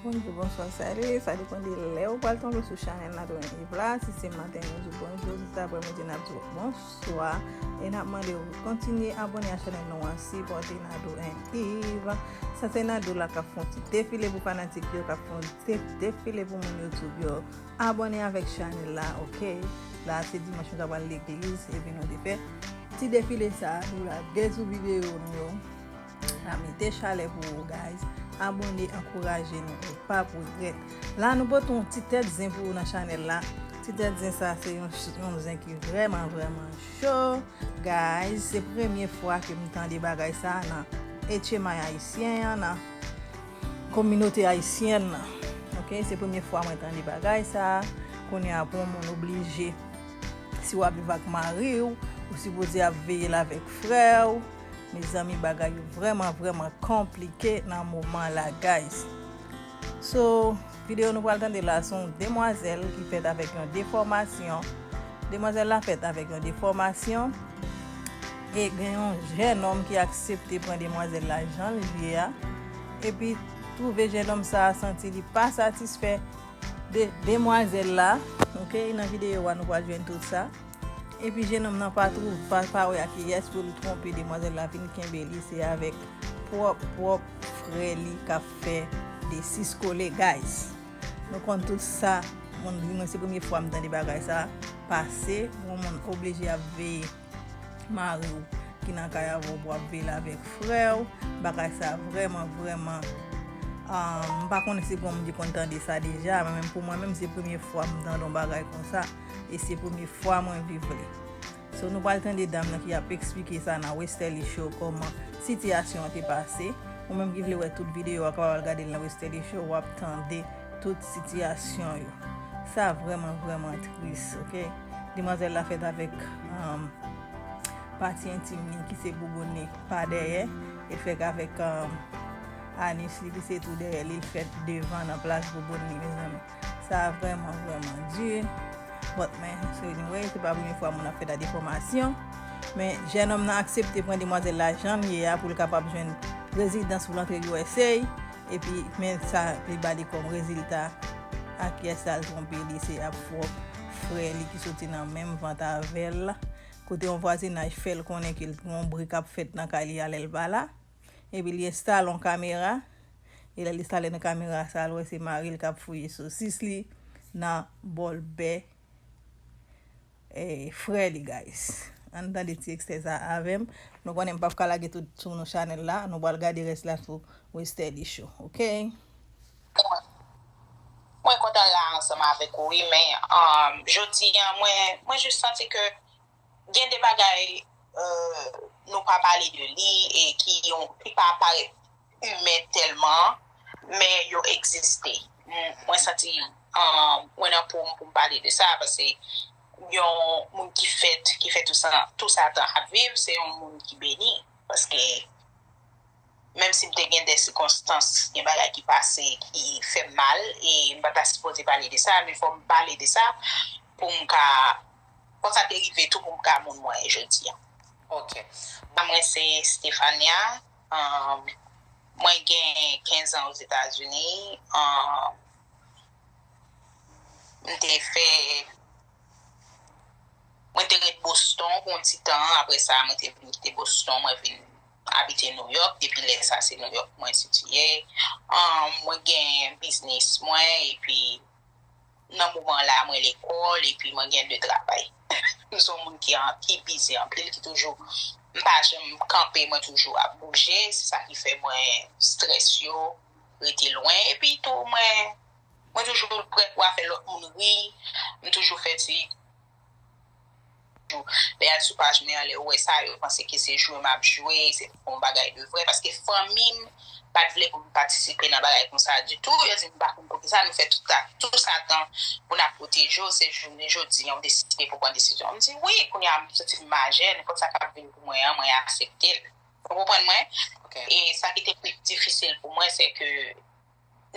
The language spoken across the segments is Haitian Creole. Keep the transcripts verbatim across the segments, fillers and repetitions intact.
Bonjou, bonswa, sali. Sa depann de lè ou pral tonbe sou chanèl Nadou and Eve la. Si se maten, nou di w bonjou. Si se aprèmidi, n ap di w bonswa. E n ap mande w kontinye abòne a chanèl nou an, sipòte Nadou and Eve. Sa se Nadou la k ap fè yon ti defile pou fanatik yo, k ap fè yon ti defile pou moun YouTube yo. Abòne avèk chanèl la, oke? La, se dimanch nou ta pral legliz, epi nou te fè ti defile sa a, nou lage sou videyo nou yo. N ap mete chalè pou ou, guys. Abòne, ankouraje nou, ou p ap regrèt. La, nou pote yon ti tèt zen pou ou nan chanèl la. Ti tèt zen sa, se yon, yon zen ki vrèman, vrèman cho. Guys, se premye fwa ke m tande bagay sa a nan H M I ayisyen an, nan kominote ayisyèn nan. Oke, se premye fwa mwen tande bagay sa a. Kounye a, pou yon moun oblije, si w ap viv ak mari w, ou sipoze ap veye l avèk frè w. Mezanmi, bagay yo vrèman, vrèman konplike nan moman la, guys. So, videyo nou pral tande la, se yon demwazèl ki fèt avèk yon defòmasyon. Demwazèl la fèt avèk yon defòmasyon. E gen yon jènòm ki aksepte pran demwazèl la jan l ye a. Epi, twouve jènòm sa a santi li pa satisfè de demwazèl la. Oke, nan videyo a, nou pral jwenn tout sa. Epi jennonm nan pa twouve, pa, pa wè ak kiyès pou l twonpe demwazèl la, vin kenbe li, se avèk pwòp, pwòp frè li k ap fè de sis kole, guys. Nou konn tout sa, moun di mwen se premye fwa m tande bagay sa pase, yon moun oblije ap veye mari w ki nan kay avè w pou ap veye l avèk frè w. Bagay sa vrèman, vrèman, ah, m pa konnen si gen moun ki konn tande sa deja, men menm pou mwen menm, se premye fwa m tande yon bagay konsa. E se premye fwa mwen viv li. So, nou pral tande dam nan ki ap eksplike sa nan Westerlie Show, kòman sitiyasyon an te pase. Ou menm ki vle wè tout videyo a, kapab al gade l nan Westerlie Show, w ap tande tout sitiyasyon yo. Sa vrèman, vrèman tris, oke? Demwazèl la fèt avèk, um, pati entim li ki se bouboun li pa dèyè. E fèk avèk, um, anis li ki se tou dèyè li, l fèt devan nan plas bouboun li, mezanmi. Sa vrèman, vrèman di. But, men, so anyway, se pa premye fwa moun ap fè ta defòmasyon. Men, jènòm nan aksepte pran demwazèl la jan l ye a pou l kapab jwenn rezidans pou l antre U S A. Epi, men sa li ba li kòm rezilta, ak kiyès sa l twonpe li, se ap pwòp frè li ki soti nan menm vant avè l. Kote yon vwazinaj fè l konnen ke l gen yon bri k ap fèt nan kay li a lè l pa la. Epi li enstale yon kamera. E lè l enstale nan kamera sa, l wè se mari l k ap fouye sosis li nan bòl bè, eh, frè li, guys. Ann tande ti ekstrè sa avè m. Nou konnen m p ap ka lage tout sou nou chanèl la. Nou pral gade rès la sou Westerlie Show, oke? Mwen kontan la ansanm avèk ou, wi, men, um, jodi a, mwen, mwen jis santi ke gen de bagay, euh, nou pa pale de li e ki yon, ki pa parèt imen tèlman, men yo egziste. M, mwen santi, um, mwen nan po m pou m pale de sa, paske yon moun ki fèt, ki fè tout sa, tout sa tan ap viv, se yon moun ki beni. Paske menm si m te gen de sikonstans, gen bagay ki pase, ki fè m mal, e m pa ta sipoze pale de sa, men fò m pale de sa pou m ka, fò sa te rive tou pou m ka moun mwen ye jodi a. Ok. Mwen se Stefania, um, mwen gen kenz an Ozetazini, um, m te fè, mwen te ret Boston pou yon ti tan, apre sa mwen te vin kite Boston, mwen vin abite New York, depi lè sa se New York mwen sitiye. Um, mwen gen biznis mwen, epi nan moman la mwen lekòl, epi mwen gen de travay. M se yon moun ki an, ki bizi anpil, ki toujou, m pa janm kanpe, mwen toujou ap bouje, se sa ki fè mwen strès yo rete lwen, epi tou mwen, mwen toujou prè pou a fè lòt moun ri, m toujou fè ti jou. Lè y al sou paj mwen an, lè yo wè sa, yo panse ke se jwe m ap jwe, se pa yon bagay de vrè, paske fanmi m pa t vle pou m patisipe nan bagay konsa ditou. Yo di m pa konn poukisa nou fè tout sa, tout sa tan pou n ap pwoteje w, se jounen jodi a w deside pou pran desizyon. M di wi, kounye a m santi m majè, nenpòt sa k ap vin pou mwen an, mwen aksepte l. Ou konprann mwen? Ok. E sa ki te pi difisil pou mwen, se ke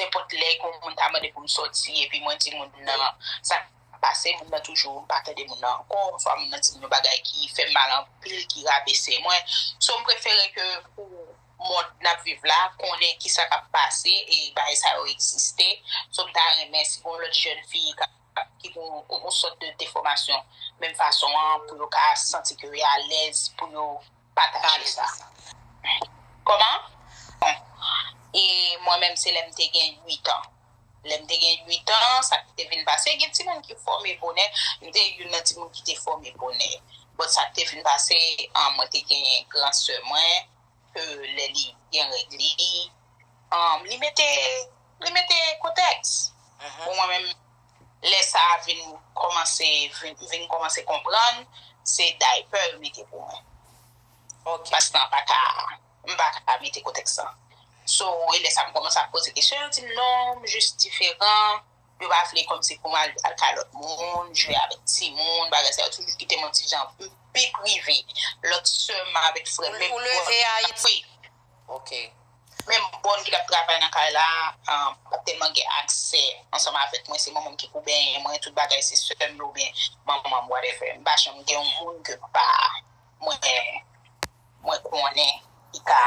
nenpòt lè, yon moun ta mande pou m sòti, epi mwen di moun nan sa k ap pase, moun nan toujou, m pa tande moun nan ankò, oswa moun nan di m yon bagay ki fè m mal anpil, ki rabese mwen. So, m prefere ke pou mond n ap viv la, konnen kisa k ap pase e bagay sa yo egziste. So, m ta renmen si gen yon lòt jèn fi ka, ki gen yon, yon sòt de defòmasyon menm fason an, pou yo ka santi ke yo alèz pou yo pataje sa. Kòman? Bon. E mwen menm, se lè m te gen uit an. Lè m te gen uit an, sa ki te vin pase, gen timoun ki fòme bonè, m te youn nan timoun ki te fòme bonè. But sa ki te vin pase, an, mwen te gen gran sè mwen, ke lè li gen règ li, um, li mete, li mete kotèks. Bon, mwen menm, lè sa a vin kòmanse, vin, vin kòmanse konprann, se daypè yo mete pou mwen. Ok. Paske m pa ka, m pa ka mete kotèks lan. So, e lè sa a m kòmanse ap poze kesyon, yo di m non, m jis diferan. Yo pa vle kòmsi pou m al, al kay lòt moun, jwe avèk timoun, bagay sa yo toujou kite m yon ti jan pi prive. Lòt sè m avèk frè m, Ou leve Ayiti. Ok. Menm bòn ki t ap travay nan kay la, um, pa t tèlman gen aksè ansanm avèk mwen. Se manman m ki pou benyen mwen, tout bagay se sè m yo oubyen manman m, whatever. M pa janm gen yon moun ke pa mwen, mwen konnen ki ka.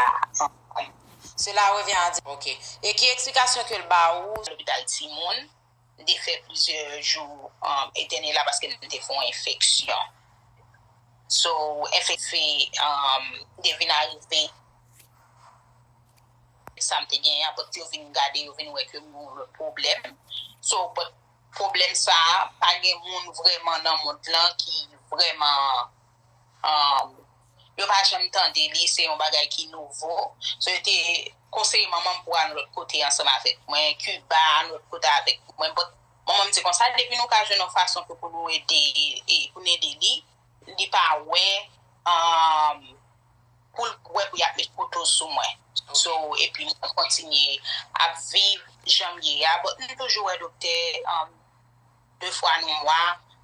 Cela revient à dire, ok. E ki eksplikasyon ke l ba ou? Lopital timoun, m te fè plizyè jou, um, entène la paske m te fè yon enfeksyon. So, enfeksyon, um, te vin arive. Sa m te genyen, apre yo vin gade, yo vin wè ke m gen yon lòt pwoblèm. So, but pwoblèm sa a, pa gen moun vrèman nan mond lan ki vrèman, um, yo pa janm tande li, se yon bagay ki nouvo. So, yo te konseye manman m pou al lòt kote ansanm avèk mwen, Kiba, al lòt kote avèk mwen. But manman m di konsa, depi nou ka jwenn yon fason ke pou nou ede, e pou n ede li, li pa wè, um, pou l wè pou y ap met kouto sou mwen. So, epi mwen kontinye ap viv jan m ye a. But m toujou wè doktè, um, de fwa nan mwa,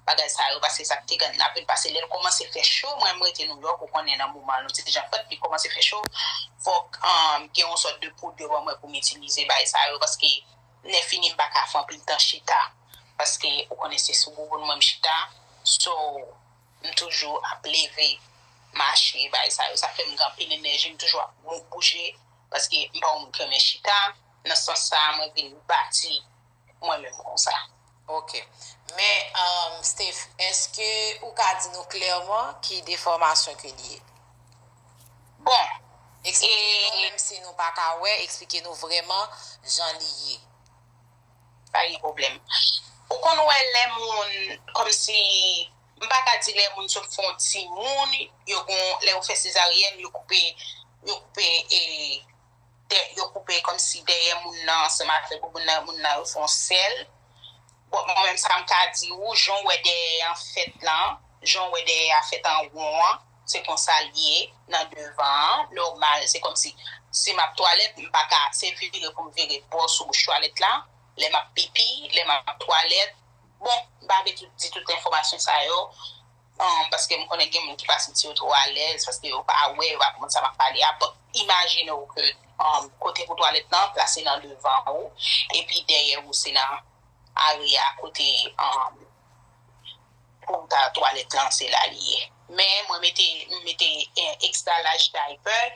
bagay sa yo, paske sa k te gen nan vin pase lè l kòmanse fè cho, mwen m rete Nouyòk, ou konnen nan moman nou ti jan fèt, li kòmanse fè cho, fòk, um, gen yon sòt de poud yo ban mwen pou m itilize bagay sa yo, paske lè fini m pa ka fè anpil tan chita, paske ou konnen se sou bouboun mwen m chita, so, m toujou ap leve, mache, bagay sa yo. Sa fè m gen anpil enèji, m toujou ap bou-, bouje, paske m pa yon moun ki renmen chita. Nan sans sa a, mwen vin bati mwen menm konsa. Ok. Men, um, Steph, èske ou ka di nou klèman ki defòmasyon ke li ye? Bon, Eksplike nou, menm si nou pa ka wè, eksplike nou vrèman jan li ye. Pa gen pwoblèm. Ou konn wè lè moun, kòmsi, m pa ka di lè moun sot fè yon timoun, yo gon, lè yo fè sezaryèn, yo koupe, yo koupe, e, dè, yo koupe kòmsi dèyè moun nan, ansanm avèk bouboun nan, moun nan, yo fè yon sèl. Bon, mwen menm sa m ka di ou, jan w wè dèyè an fèt lan, jan w wè dèyè a fèt an won an, se konsa l ye nan devan an, nòmal, se kòmsi, si m ap twalèt, m pa ka, se vire pou m vire bò sou bouch twalèt la, lè m ap pipi, lè m ap twalèt. Bon, m pa vle tout, di tout enfòmasyon sa yo, um, paske m konnen gen moun ki pa santi yo twò alèz, paske yo pa wè, yo pa konprann sa m ap pale a. Bon, imajine w ke, um, kote pou twalèt lan, plase nan devan ou, epi dèyè ou, se nan arye a kote, um, pou ta twalèt lan, se la li ye. Men mwen mete, m mete, eh, extra large diaper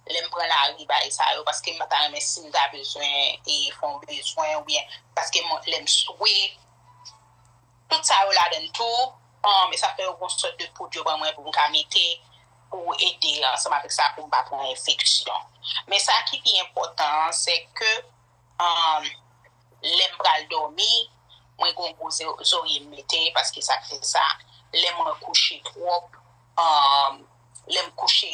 lè m pran lari, bagay sa yo, paske m pa ta renmen si m ta bezwen, e fè yon bezwen, oubyen paske mwen, lè m swe, tout sa yo ladan l tou, um, e sa fè yo gon sòt de poud yo ban mwen pou m ka mete, pou ede ansanm avèk sa, pou m pa pran enfeksyon. Men sa ki pi enpòtan an, se ke, um, lè m pral dòmi, mwen gon gwo zo-, zorye m mete, paske sa k fè sa, lè mwen kouche twòp, um, lè m kouche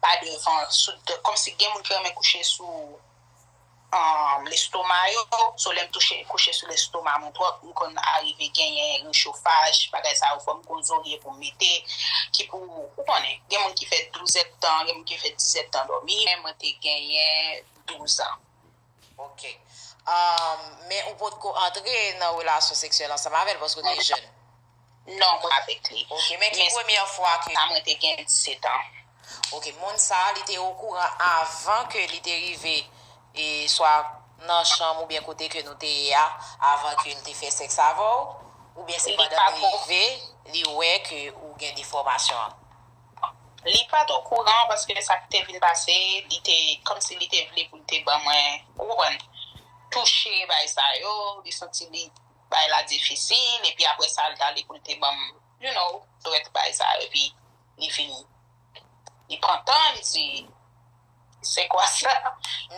pa devan, sou, kòmsi gen moun ki renmen kouche sou, um, lestoma yo, so lè m touche, kouche sou lestoma mwen twòp, m konn arive genyen rechofaj, bagay sa yo, fò m gon zorye pou m mete, ki pou, ou konnen, gen moun ki fè douz èdtan, gen moun ki fè diz èdtan dòmi, men mwen te genyen douz an. Ok. Um, men ou potko antre nan relasyon seksyèl ansanm avè l paske w te jèn? Non, mwen avèk li. Ok, men ki premyè fwa ke... Sa mwen te gen disèt an. Ok, moun sa a, li te okouran avan ke li te rive, e swa nan chanm oubyen kote ke nou te ye a, avan ke l te fè sèks avè w, oubyen se pandan l rive, li wè ke ou gen defòmasyon an? Li pa t okouran paske sa k te vin pase, li te, kòmsi li te vle pou l te ban mwen, ou konprann, touche bay sa yo, li santi li bay la difisil, epi apre sa, l t ale pou l te ban m, you know, dwèt bay sa yo, epi li vin, li pran tan, li di, c'est quoi ça?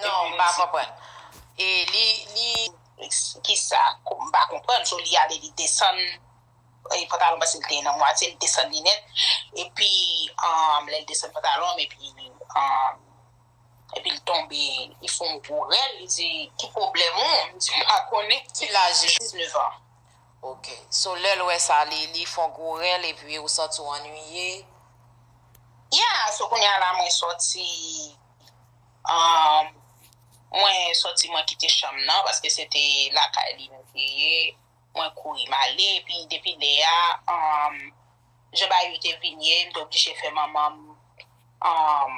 Non, m pa konprann. E li, li, Kisa, m pa konprann, so li ale, li desann, e, pantalon paske li te nan mwatye, li desann li nèt, epi, um, lè l desann pantalon m, epi, um, epi l tonbe, li fè yon gwo rèl, li di, ki pwoblèm ou? M di, m pa konnen. Ki laj li? Diznèf an. Ok. So, lè l wè sa, li, li fè yon gwo rèl, epi ou santi w annuiye? Yeah, so kounye a la, mwen sòti, um, mwen sòti, mwen kite chanm nan, paske se te lakay li m te ye. Mwen kouri m ale, epi depi lè a, um, jan bagay yo te vin ye, m te oblije fè manman m, um,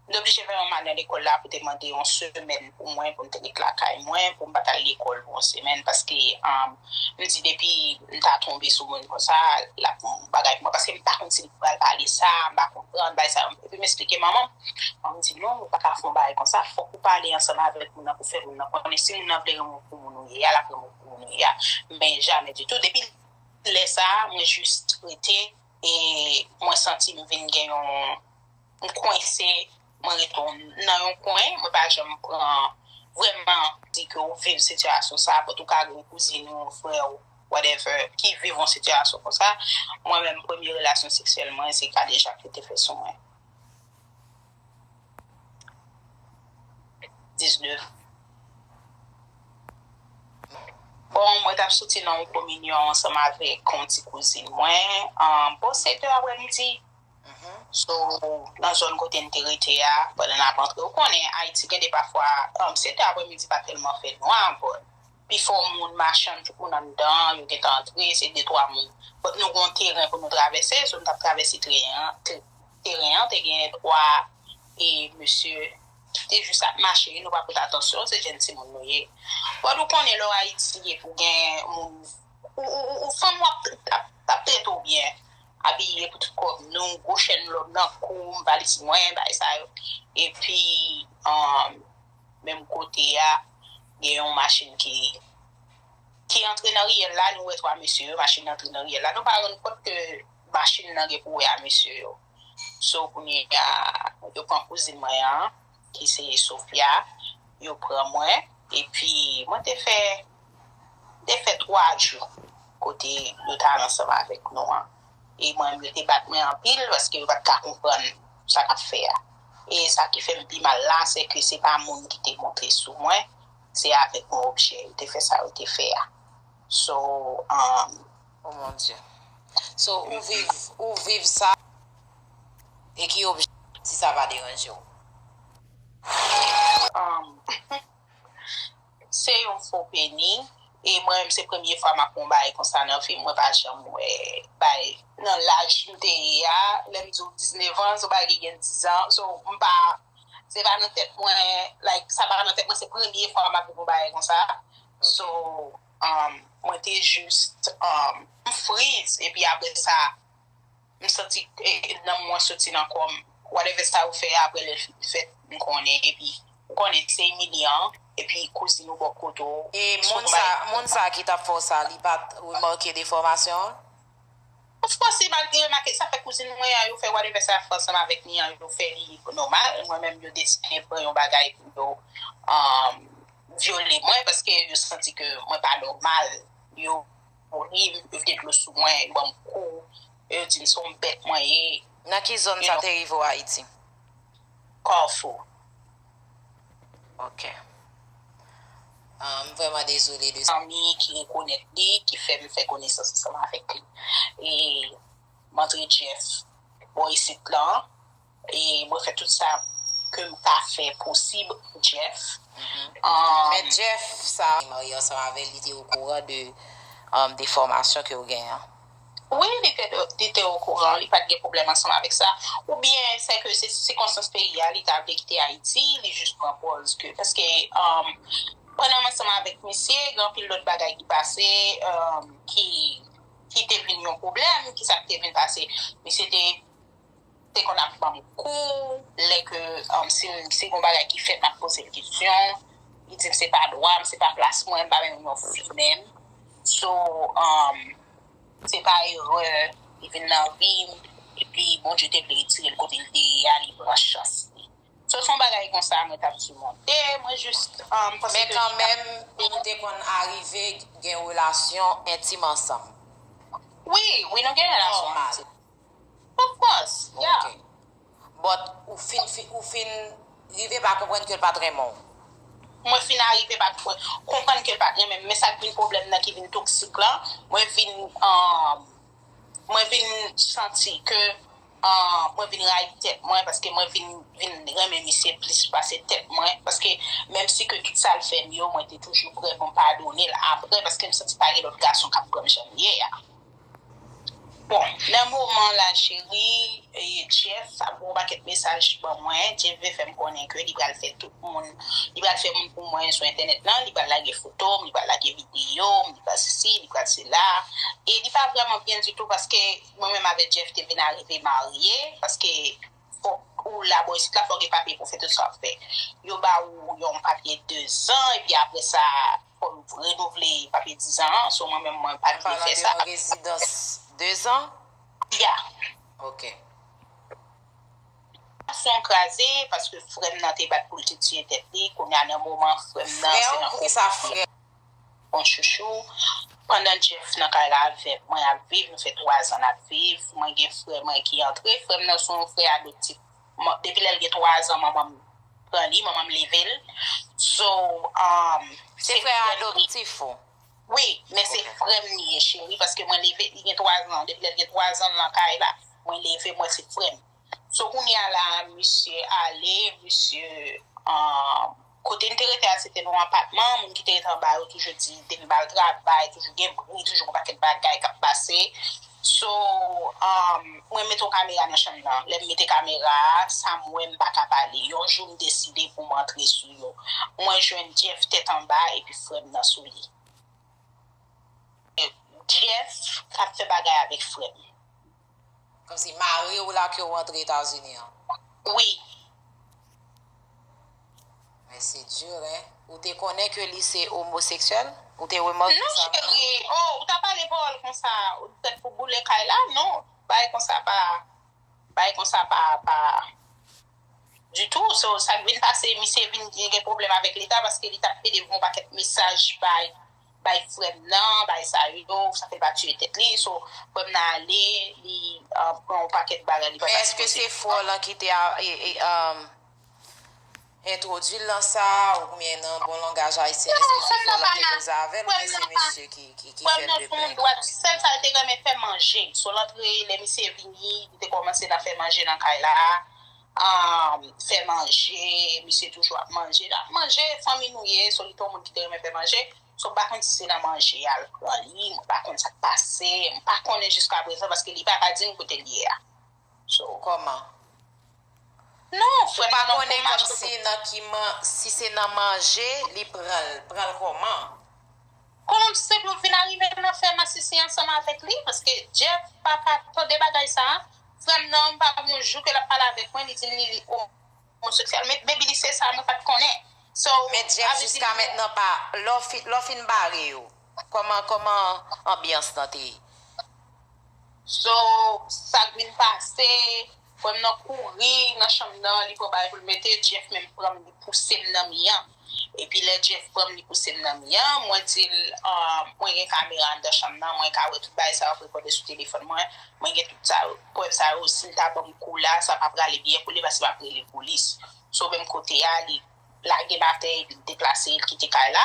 m te oblije fè manman al nan lekòl la pou te mande yon semèn pou mwen, pou m te ret lakay mwen, pou m pa t al lekòl pou yon semèn, paske, um, m di depi m ta tonbe sou moun konsa, l ap yon bagay pou mwen, paske m pa konn si l pral pale sa, m pa konprann, bagay sa yo. Epi m eksplike manman m, manman m di, non, ou pa ka fè yon bagay konsa, fòk ou pale ansanm avèk moun nan pou fè moun nan konnen si moun nan vle renmen w pou moun ou ye a, l ap renmen w pou moun ou ye a. Men jamè ditou. Depi lè sa a, mwen jis rete e mwen santi m vin gen yon, m kwense, mwen ret nan yon kwen, mwen pa janm pran vrèman di ke w viv sitiyasyon sa a, but ou ka gen yon kouzin ou, yon frè w, whatever, ki viv yon sitiyasyon konsa. Mwen menm, premye relasyon seksyèl mwen, se kadejak yo te fè sou mwen. Diznèf. Bon, mwen t ap soti nan yon kominyon ansanm avèk yon ti kouzin mwen. Bon, sèt è aprèmidi. So, nan zòn kote n te rete a, pandan n ap antre, ou konnen, Ayiti gen de pafwa, sèt è aprèmidi pa tèlman fè nwa, but pifò moun machann, tout moun anndan, yo gentan antre, se de twa moun. But nou gen yon teren pou nou travèse, so nou t ap travèse teren an, teren an, te gen twa e mesye ki te jis ap mache, nou pa pote atansyon, se jèn timoun nou ye. But ou konnen lè w Ayiti, epi w gen moun, ou, ou, ou, ou fanm w ap, ap, ap trete w byen, abiye pou tout kòb nou, gwo chèn lò nan kou, m valiz mwen, bagay sa yo. Epi, um, menm kote a, gen yon machin ki, ki antre nan riyèl la, nou wè twa mesye yo, machin nan antre nan riyèl la. Nou pa rann kont ke machin nan gen pou wè a mesye yo. So, kounye a, yo pran kouzin mwen an, ki se Sofia, yo pran mwen, epi mwen te fè, te fè twa jou kote yo t al ansanm avèk nou an. E mwen menm, yo te bat mwen anpil paske yo pa t ka konprann sa k ap fè a. E sa ki fè m pi mal la, se ke se pa moun ki te monte sou mwen, se avèk yon objè yo te fè sa yo te fè a. So, um, Oh mon Dieu. So, ou viv, ou viv sa, e ki objè, si sa pa deranje w? Um, se yon fo peni, e mwen menm se premye fwa m ap wè yon bagay konsa nan vi m, mwen pa janm wè bagay nan laj m te ye a, lè m di w diznèf an, se yon bagay ki gen diz an, so, m pa, se pa nan tèt mwen, like, sa pa nan tèt mwen, se premye fwa m ap viv yon bagay konsa. So, um, mwen te jis, um, m friz, epi apre sa, m santi, eh, nanm mwen soti nan kò m. Whatever sa yo fè apre lè l fèt, m konnen, epi ou konnen se imilyan, epi kouzin ou bò kote w. E moun sa, moun sa ki t ap fè w sa, li pa t remake defòmasyon an? Of course, li pa t remake, sa fè kouzin mwen an, yo fè whatever sa yo fè ansanm avèk li an, yo fè li nòmal. Mwen menm, yo deside pran yon bagay pou yo, um, vyole mwen, paske yo santi ke mwen pa nòmal. Yo ri m, yo vide dlo sou mwen, yo ban m kou, yo di m se yon bèt mwen ye. Nan ki zòn sa te rive w Ayiti? Kafou. Ok. Ah, m vrèman dezole de sa. Zanmi ki rekonèt li, ki fè m fè konesans ansanm avèk li. E m antre Jeff bò isit lan, e mwen fè tout sa ke m ka fè posib pou Jeff. Men Jeff sa, marye ansanm avè l, li te okouran de, um, defòmasyon ke w genyen an? Wi, li te, li te okouran, li pa t gen pwoblèm ansanm avèk sa. Oubyen, se ke se sikonstans peyi a, li ta vle kite Ayiti, li jis pran pòz ke, paske, um, pandan m ansanm avèk misye, gen anpil lòt bagay ki pase, um, ki, ki te vin yon pwoblèm, ki sa k te vin pase. Misye te te konn ap ban m kou, lè ke um, si, si gon bagay ki fèt, m ap poze l kesyon. Li di m se pa dwa m, se pa plas mwen, m pa menm yon fi menm. So, um, se pa erè, li vin nan vi m, epi Bondye te vle retire l kote l te ye a, li pran chans li. So, se yon bagay konsa mwen t ap simonte, mwen jis um, panse Men ke kanmenm, nou te konn arive gen relasyon entim ansanm. Wi, wi, nou gen relasyon entim. Of course, yeah. Ok. But ou fin, fin, ou fin rive pa konprann ke l pa t renmen w. Mwen fin arive pa konprann ke l pa t renmen m. Men sa k vin pwoblèm nan ki vin toksik lan, mwen vin, um, mwen vin santi ke uh, mwen vin rayi tèt mwen paske mwen vin, vin renmen misye plis pase tèt mwen. Paske menm si ke tout sa l fè m yo, mwen te toujou prè pou m padone l apre paske m santi pa gen lòt gason k ap pran m jan m ye a. Bon, nan moman la, cheri, e, Jeff ap yon pakèt mesaj ban mwen. Jeff vle fè m konnen ke li pral fè tout moun, li pral fè moun pou mwen sou entènèt lan, li pral lage foto m, li pral lage videyo m, li pral sesi, li pral sela. E li pa vrèman byen ditou paske mwen menm avèk Jeff te vin arive marye, paske fòk ou la bò isit la, fòk gen papye pou fè tout sa w ap fè. Yo ba ou yon papye dezan, epi apre sa, fò w renouvle papye dizan an. So, mwen menm, mwen pa t vle fè sa. Rezidans dezan? Ya. Ok. Relasyon kraze, paske frè m nan te bat pou l te tiye tèt li. Kounye a, nan moman frè m nan, se nan. Frè w, poukisa frè? Bon chouchou. Pandan Jeff nan kay la avèk mwen ap viv, nou fè twa zan n ap viv. Mwen gen frè mwen ki antre. Frè m nan se yon frè adoptif. Depi lè l gen twa zan, manman m pran li, manman m leve l. So, um, se frè adoptif ou? Wi, men se frè m li ye, cheri, paske mwen leve, li gen twa zan. Depi lè l gen twa zan l nan kay la, mwen leve, mwen se frè m. So kounye a la, misye ale, misye, um, kote n te rete a, se te nan yon apatman, moun ki te rete anba yo toujou di, depi m al travay, toujou gen bri, toujou gen pakèt bagay k ap pase. So, um, mwen mete yon kamera nan chanm nan. Lè m mete kamera a, sa m wè m pa ka pale. Yon jou m deside pou m antre sou yo. Mwen jwenn Jeff tèt anba epi frè m nan sou li. Jeff k ap fè bagay avèk frè m. Kòmsi mari w la ke w antre Etazini an? Wi. Men se di, hein. Ou te konnen ke li se omoseksyèl? Ou te remake sa? Non, cheri. Oh, ou ta pale pawòl konsa. Ou t prèt pou boule kay la? Non. Bagay konsa pa, bagay konsa pa, pa ditou. So, sa k vin pase, misye vin gen pwoblèm avèk Leta paske li t ap pede voye yon pakèt mesaj bay bay frè m nan, bay sa yo, sa fè l pa tiye tèt li. So, frè m nan ale, li uh, pran yon pakèt bagay, li pa ta sipoze. Men èske se frè w lan ki te a, e, e, um, entwodui l nan sa, oubyen nan bon langaj ayisyen, èske se frè w lan ki te koze avè l, oubyen se misye ki, ki, ki fè l de plen? Frè m nan se yon dwat, sèl sa l te renmen fè manje. So, l antre, lè misye vini, li te kòmanse nan fè manje nan kay la. Um, fè manje, misye toujou ap manje, l ap manje, fanmi nou ye, so li te yon moun ki te renmen fè manje. So, m pa konn si se nan manje a l pran li, mwen pa konn sa k pase, m pa konnen jiskaprezan paske li pa ka di m kote l ye a. So. Kòman? Non, frè m nan kòman. Ou pa konnen kòmsi nan ki man, si se nan manje li pran l, pran l kòman? Kòman m senp yo vin arive nan fè masisi ansanm avèk li, paske Jeff pa ka tande bagay sa a. Frè m nan, m pa gen yon jou ke l ap pale avèk mwen, li di m li, li omoseksyèl. Men, maybe li se sa, mwen pa t konnen. So, men Jeff jiska mentnan pa, lè w fin, lè w fin bare yo, kòman, kòman anbyans lan te ye? So, sa k vin pase, frè m nan kouri nan chanm nan, li pran bagay pou l mete, Jeff menm pran m, li pouse m nan mi an. Epi lè Jeff pran m, li pouse m nan mi an, mwen di l, ah, mwen gen kamera anndan chanm nan, mwen ka wè tout bagay sa yo ap rekòde sou telefòn mwen, mwen gen tout sa yo, prèv sa yo, si l ta ban m kou la, sa pa prale byen pou li, paske m ap rele polis. So, menm kote a, li lage m atè epi l deplase, l kite kay la.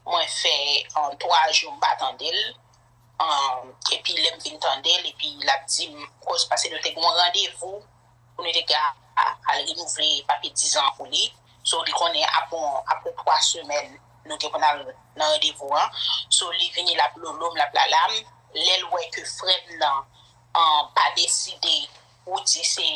Mwen fè, um, twa jou m pa tande l. Um, epi lè m vin tande l, epi l ap di m, koz, paske nou te gen yon randevou pou nou te ka al renouvle papye dizan an pou li. So, li konnen apre, apre twa semèn, nou te konn al nan randevou an. So, li vini, l ap lolo m, l ap lala m. Lè l wè ke frè m nan, um, pa deside, ou di se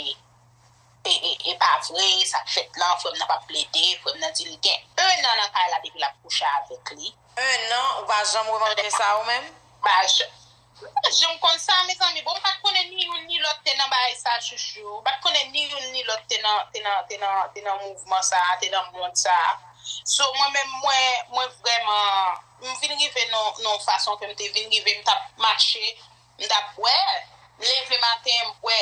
e, e, e pa vre, sa k fèt lan, frè m nan p ap plede, frè m nan di li gen ennan nan kay la depi l ap kouche avèk li. Ennan, ou pa janm remake sa ou menm? Pa j-, Janm konn sa, mezanmi. Bon, m pa t konnen ni youn ni lòt te nan bagay sa, chouchou. M pa t konnen ni youn ni lòt te nan, te nan, te nan, te nan mouvman sa, te nan mond sa. So, mwen menm, mwen, mwen vrèman, m vin rive nan, nan fason ke m te vin rive, m t ap mache, m t ap bwè, m leve maten, m bwè.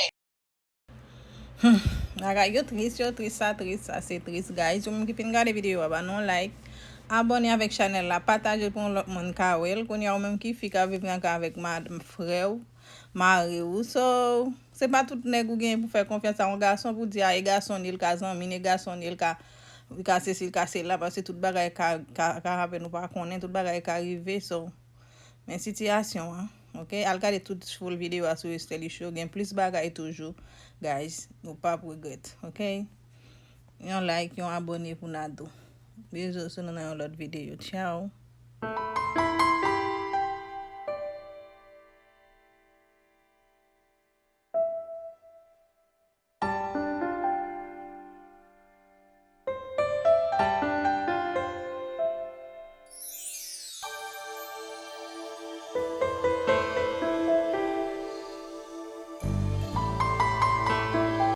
Hmm, bagay yo tris, yo tris, sa tris, sa se tris, guys. Ou menm ki fin gade videyo a, ba nou like, abòne avèk chanèl la, pataje l pou yon lòt moun ka wè l. Kounye a, ou menm ki fi k ap viv nan kay avèk madanm, frè w, mari w. So, se pa tout nèg ou gen pou fè konfyans a yon gason pou di a e gason li l ka zanmi, e gason li l ka, li ka sesi, li ka sela, paske tout bagay ka, ka, ka happen, ou pa konnen, tout bagay ka rive. So, men sitiyasyon an, ok? Al gade tout full videyo a sou Estelle Show. Gen plis bagay toujou, guys. Ou p ap regrèt, ok? Yon like, yon abòne pou Nadou. Bizou, sou nou nan yon lòt videyo. Tchao!